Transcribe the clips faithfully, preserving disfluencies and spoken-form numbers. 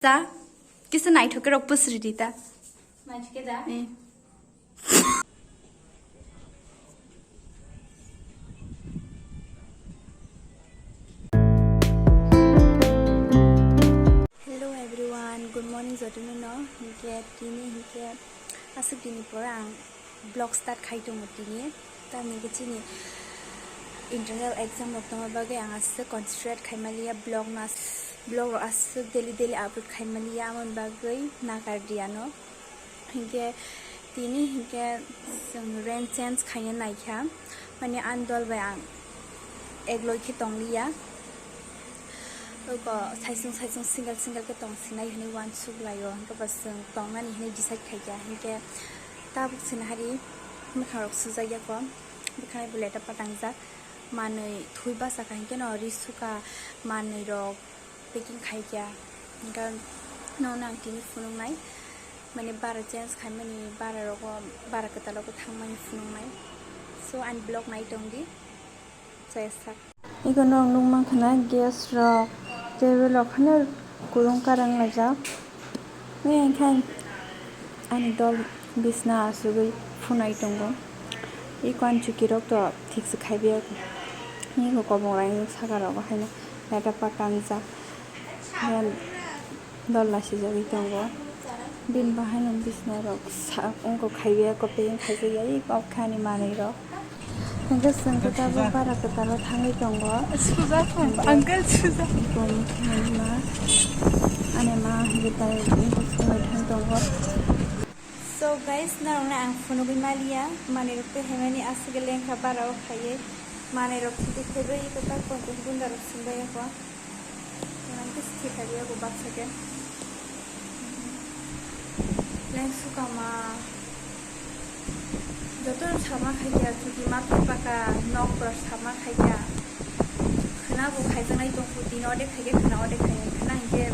Ta, kisa naithok khe rok pusri di ta. Naithok khe da? Eh. Hello everyone, good morning jotono no. Hinkhe tini hinkhe aswk dini pore ang vlog start khai tongo tini. Tamni hwnkhe chini internal exam rok tongma bagwi ang aswk concentrate khai maliya vlog no as-, vlog rok aswk daily daily upload khai maliya, amoni bagwi nakardi ano. Hinkhe tini hinkhe chwng rent change khaina naikha, mani ani dol bai ang egloi khe tongliya. Oko saisung saisung single single khe tong sinai hinwi uansuk laio, hinkhe bo chwng tongnani hinwi decide khaikha. Hinkhe tabuk sinahari mwkhangrok sujakya kho, bwkhani bo leta patangjak, manwi thwi bachakha hinkhe no ri suka manwi rok packing khaikha. Hinkhe nono ang tini phunuknai, mani bara change khaimani, bara rogo, bara kwtal rogo thangmani phunuknai. So ani vlog nai tongdi, chaya sak. Iko no nukmankha na gas rok, table rok hano kwrwng karang laijak. Mui hinkhe ani dol bisna asugwi phunai tongo. Iko ani chukirok to thik se khaibai iko kobong rang saka rogo haino leta patangjak. Yan dol lasijagwi tongo. Bini bahaino bisna rok sa wngkok khaibai iko packing khaijakya iko khe ani manwi rok. Hingke chwng khe tabuk bara kwtalo thangwi tongo. Suja thang, uncle suja. Ani ma, ani ma hingke tai thang tongo. So guys, norokno ang phunugwi maliya, manwi rok tei haimani aswk lengkha bara o khaiwi, manwi rok thiti khaiwi kwtal ponchas gunda rok sumbai eko. Ang khe sithai kha ria bo baksa khe. Leng sukama. Joto no sama khaikha, chuti ma thai paka, nok rok sama khaikha. Khwna bo khaijaknai tongkhu, tini ode khaikhe khwna ode khaikhe. Khwna hinkhe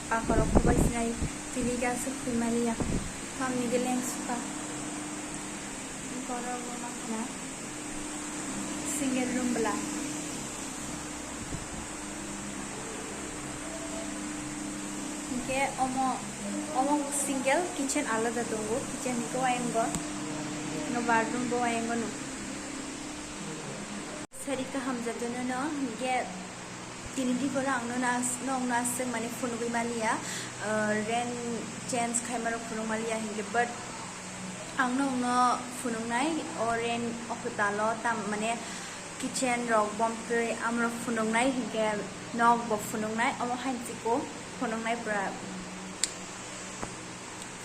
paka rok kubai sinai, tini khe aswk khwi maliya. Tamni khe leng suka. Borok bo ma khwna. Single room bwla. Hinkhe omo, omo single, kitchen alada tongo, kitchen hinkhe o ayang go, no bathroom bo ayang go no. Sari kaham jotono no, hinkhe tini diporo ang nono as-, nokno aswk mani phunugwi maliya, ah, rent change khaima rok phunuk maliya hinkhe, but ang nokno phunuknai o rent o kwtalo tam mane kitchen rok bomtwi amrok phunuknai hinkhe nok bo phunuknai omo hainchiko phunuknai pura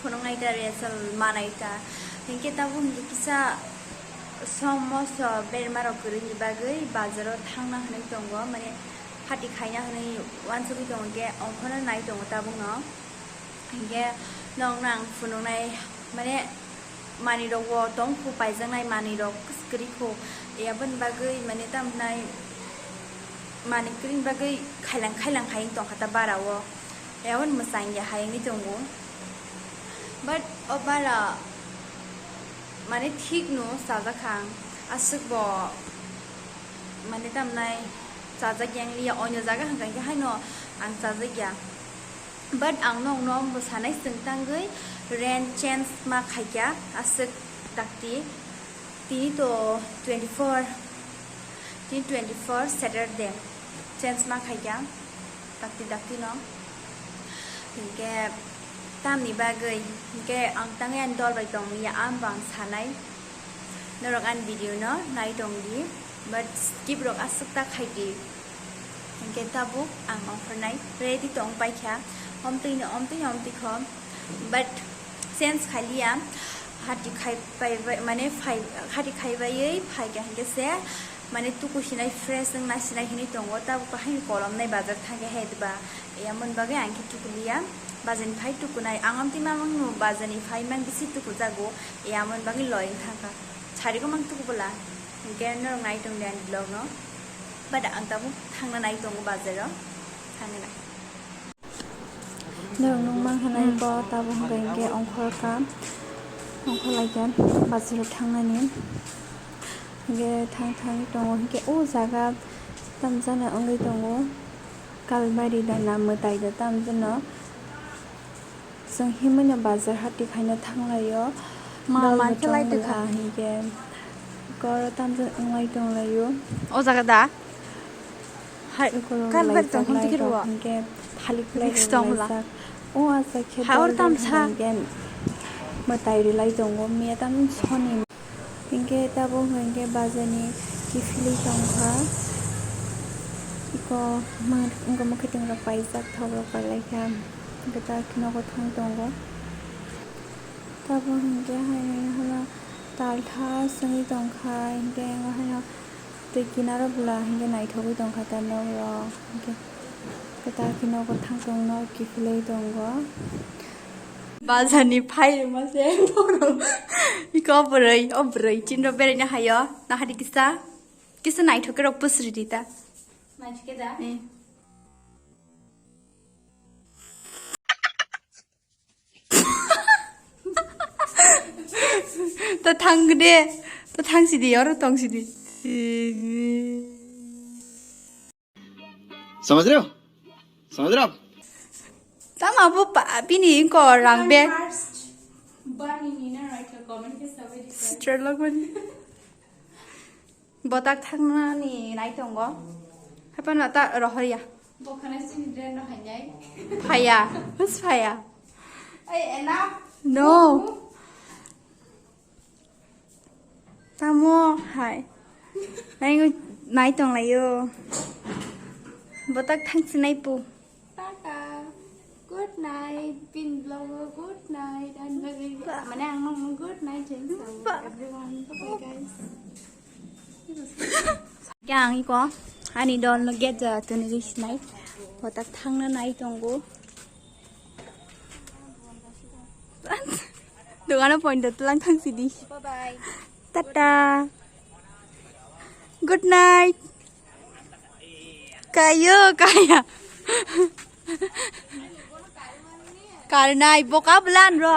phunuknai ta resal manai ta hinkhe tabuk hinkhe kisa som moso berma rok kwrwini bagwi bazaro thangna hwnwi tongo mane hati khaina hwnwi uansugwi tongo hinkhe ongkhorna nai tongo tabukno. Hinkhe nokno ang phunuknai, mane, manwi rok o tong kho, paijaknai manwi rok kwrwi kho, aboni bagwi, mane, tamo hwnai manwi kwrwini bagwi khailang khailang khai wng tongkha ta bara o, aboni mwchang ya hai wngwi tongo. But o bara, mane, thik no chajak kha ang, aswk bo, mane, tamo hwnai chajak ya wng liya, onyo jaga hwnka hinkhe haino ang chajak ya. But ang nokno bo sanai chwng tangwi rent change ma khaikha aswk dakti. Tini to twenty four, tini twenty four Saturday change ma khaikha dakti dakti no. Hinkhe tamni bagwi hinkhe ang tangwi ani dol bai tongya ang bang sanai. Norok ani video no nai tongdi, but skip rok aswk ta khaidi. Hinkhe tabuk ang ongkhornai ready tong paikha, omtwi no omtwi no omtwi kho, but change khailiya, hati khai pai bai, mane phai, hati khai baiwi phaikha hinkhe se, mane tuku sinai fresh wngna sinai hinwi tongo, tabuk haino kolomnai bazar thangkhe hai ba, yamon bagwi ang khe tukuliya. Bazani phai tukunai, ang amtwi mamang no bazani phai mang bisi tukujago, yamon bagwi loi wng thangkha. Sari go mang tuku bwla, hinkhe norok nai tongdi ani vlog no. But ang tabuk thangna nai tongo bazaro, thangna. Norok nung mang hanai bo tabuk hwnkha hinkhe ongkhorkha, ongkhorlaikha bazaro thangnani. Hinkhe thang thangwi tongo, hinkhe o jaga tamjana wngwi tongo, Kalbari da na mwtai da tamjano. Chwng himwi no bazar hati khaina thanglaio. Ma, dol ma, bo khe lai tongla tongkha. Hinkhe koro tamjani wngwi tonglaio. O jaga da? Hai, koro kan bai laijak tong hwn lai tikiro. Rok hinkhe thalik lai Risk rok tongla. Laijak. O asa khe hai, oro dol tamsa. Hinkhe mwtai rwlai tongo. Miya tam soni. Hinkhe tabuk hinkhe bazarni kiphilwi tongkha. Iko ma-, wngkha mwkhwtwng rok paijak, thok rok pailaikha. Hinkhe ta nogo thang tongo. Tabuk hinkhe hai hala taltha songwi tongkha. Hinkhe haino twi kinaro bwla hinkhe naithogwi tongkha ta nok rok. Hinkhe ta nogo thang tongno kiphilwi tongo. Bazarni phai rwma se borok. Iko bwrwi, o bwrwi chinro beraina haio. Nahadi kisa, kisa naithok rok pusri di ta. Naithok da? Eh. Ta thang de, ta thang sidi, oro tong sidi. समझ रहे हो? समझ रहे हो आप? Tama bo pa bini ko rang be. Bani ni na right comment ke sabai di. Straight log bani. Botak thangna ni nai tongo. Hapan ta rohor ya. Bokhana sini drain no hanyai. Phaya. Bus phaya. Ai ena. No. Tamo hai. Nai nai tong layo. Botak thang sinai pu. Tata. Good night. Pin vlog good night. And mane ang nong good night. Thanks everyone. Bye bye guys. Yang iko ani dol no get ja tuni ris nai. Botak thang na nai tongo. Dogano point dot lang thang sidi. Bye bye. Tata. Good night. Kayo kaya. Karnai boka blan ro.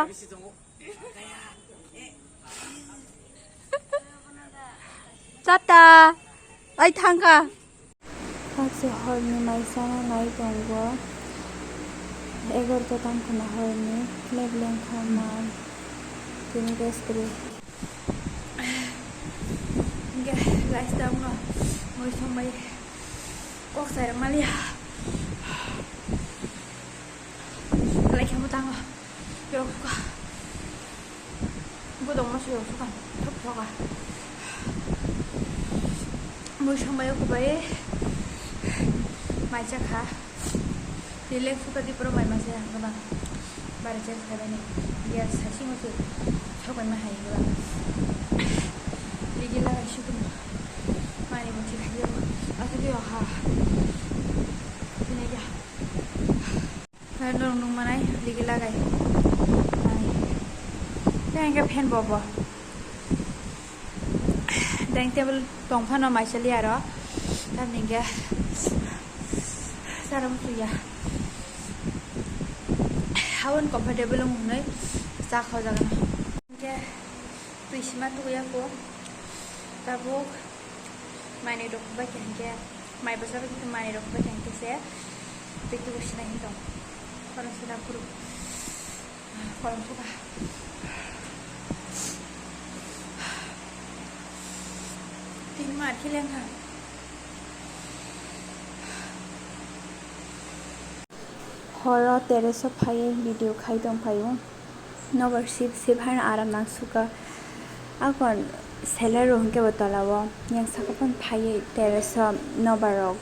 Tata. Ai thangka. Hakse horni maisano nai tongo. Egarota tangkhana horni lebleng kha ma tini rest kwrwi. Hingke guys, tabukno mui songbai kok sai rwmaliya. Belai khe mwtango. Yorok suka. Bodong ma suyok suka. Thok thoka. Mui songbai kubai. Mai chakha. Relax suka di pura mai masa yang kena. Bare chen sai bani. Dia sasi mutu. Sok bai ma hai kena. Ligi la sukun. Mani mutu kaya. Aku dia ha. Ini dia. Norok nung manai ligi lagai. Tei hingke fan bobo. Dining table tong phano maisali aro. Tamni hingke saram suya. Hawan comfortable wng hwnwi cha khawjagano. Hingke twi sima tuya ko. Tabuk manwi rok bai khe hingke mai bwsa bai khe manwi rok bai khe hingke se twi tubu sina hin tong. Kono sina kuru. Kono suka. Tin mar khe lengkha. Horo terrace o phaiwi video khai tong phaio. Nobar sip sip haino aram nang suka. Akon seller rok hwnkhe bo tola o yang saka phano phaiwi terrace o nobar rok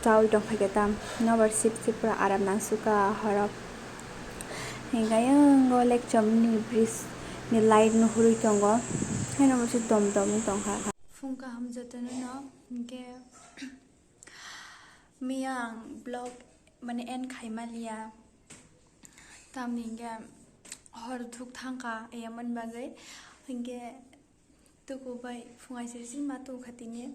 chawi tong phaikhe tam. Nobar sip sip pura aram nang suka horo. Hingke ayang o Lekchom ni bridge ni light no hurui tongo. Haino bo se dom dom wng tong kha. Phung kaham jotono no hingke. Miya ang vlog mane end khai maliya, tamni hingke hor thuk thangkha, eyamani bagwi hingke tuku bai phungai siri siri ma tuku kha tini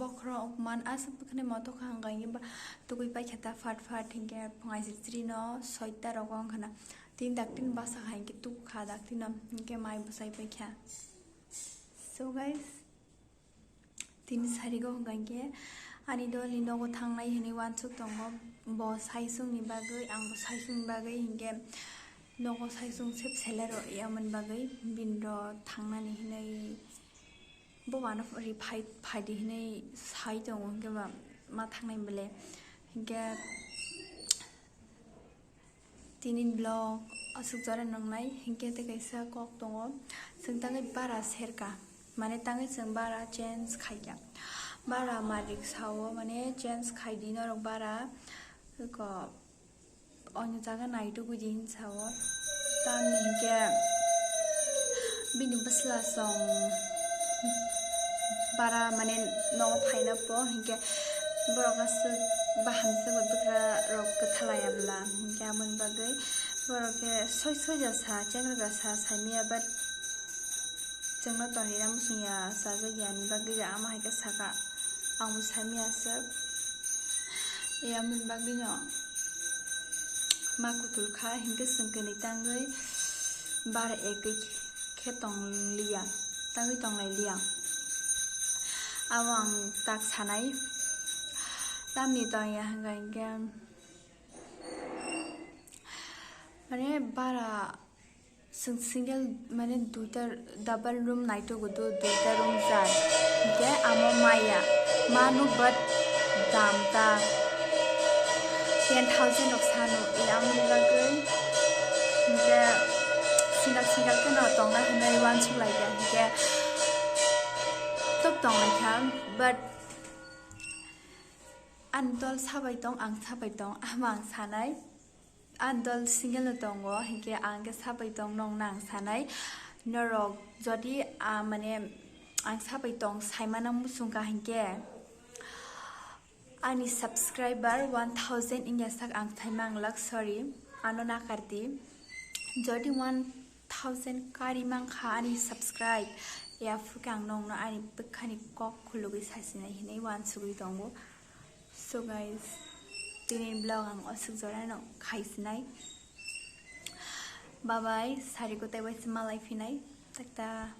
bokhorok man aswk bwkhani moto kha hwnka hingke ba tukui paikha ta fat fat hingke phungai siri siri no soita rogo wngkha na tini daktino basa kha hingke tuku kha daktino hingke mai bwsai paikha. So guys, tini sarigo hwnka hingke ani dolni nogo thangnai hinui uansuk tongo, bo saisungni bagwi, angbo saisungni bagwi hingke Nogo sai chwng sep selero yamani bagwi bini ro thangnani hinwi bo wano ri phai phaidi hinwi sai tongo, hinkhe ba ma thangnai bele. Hinkhe tini vlog aswk jora nwngnai, hinkhe tei kaisa kok tongo, chwng tangwi bara serka, mane tangwi chwng bara change khaikha, bara malik sao mane change khaidi norok bara ko. Oino jaga naitugwi di hinwi sao. Tamni hinkhe bini bwsla song bara mane nogo phaina po hinkhe borok aswk bahamswk bai bwkra rok kwthalaiya bwla hinkhe aboni bagwi borok khe soi soi jasa chengra jasa saimaya but chwngno tonrina muchungya chajakya ni bagwi ama hai khe saka ang bo saimaya aswk. Yamni bagwino ma kutul kha, hinkhe chwng kwnwi tangwi bara ekwi khe tong liya, tangwi tonglai liya. Abo ang tak sanai, tamni tongya hwnka hinkhe, mane, bara Chwng single mane duita double room naitugo do, duita room jar. Hinkhe amo maya manu but dam ta ten thousand rok sano, e amoni bagwi hinkhe single single kheno tongna hinwi uansuk laikha hinkhe tok tonglaikha, but ani dol sabai tong, ang sabai tong, amo ang sanai. Ani dol single no tongo, hinkhe ang khe sabai tong nong nang sanai. Norok jodi, ah, mane ang sabai tong saimano muchungkha hinkhe ani subscriber one thousand wngya sak ang saimang lak, sorry, ano nakardi. Jodi one thousand kari mankha ani subscribe, ya phukhe ang nongno ani bwkhani kok khulugwi sasinai hinwi uansugwi tongo. So guys, tini vlog ang aswk jorano khaisinai. Bye bye, sari kotai bai se malai phinai. Takta.